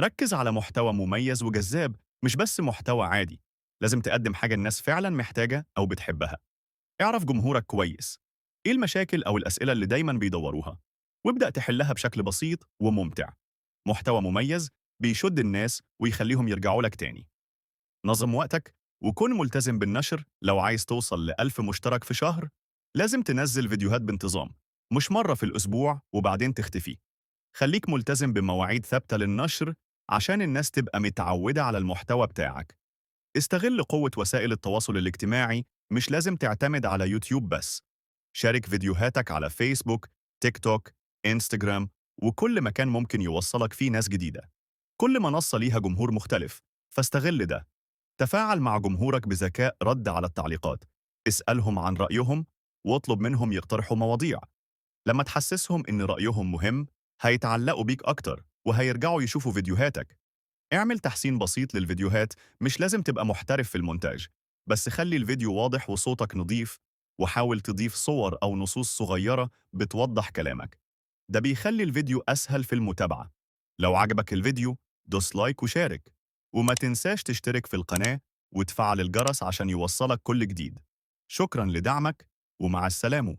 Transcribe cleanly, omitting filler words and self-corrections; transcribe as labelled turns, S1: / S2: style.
S1: ركز على محتوى مميز وجذاب، مش بس محتوى عادي. لازم تقدم حاجة الناس فعلا محتاجة أو بتحبها. اعرف جمهورك كويس، إيه المشاكل أو الأسئلة اللي دايما بيدوروها، وابدأ تحلها بشكل بسيط وممتع. محتوى مميز بيشد الناس ويخليهم يرجعوا لك تاني. نظم وقتك وكن ملتزم بالنشر. لو عايز توصل ل1000 مشترك في شهر، لازم تنزل فيديوهات بانتظام، مش مرة في الأسبوع وبعدين تختفي. خليك ملتزم بمواعيد ثابتة للنشر عشان الناس تبقى متعودة على المحتوى بتاعك. استغل قوة وسائل التواصل الاجتماعي، مش لازم تعتمد على يوتيوب بس. شارك فيديوهاتك على فيسبوك، تيك توك، انستجرام، وكل مكان ممكن يوصلك فيه ناس جديدة. كل منصة ليها جمهور مختلف، فاستغل ده. تفاعل مع جمهورك بذكاء، رد على التعليقات، اسألهم عن رأيهم، واطلب منهم يقترحوا مواضيع. لما تحسسهم إن رأيهم مهم، هيتعلقوا بيك أكتر وهيرجعوا يشوفوا فيديوهاتك. اعمل تحسين بسيط للفيديوهات، مش لازم تبقى محترف في المونتاج، بس خلي الفيديو واضح وصوتك نظيف، وحاول تضيف صور أو نصوص صغيرة بتوضح كلامك. ده بيخلي الفيديو أسهل في المتابعة. لو عجبك الفيديو، دوس like وشارك، وما تنساش تشترك في القناة وتفعل الجرس عشان يوصلك كل جديد. شكرا لدعمك، ومع السلامة.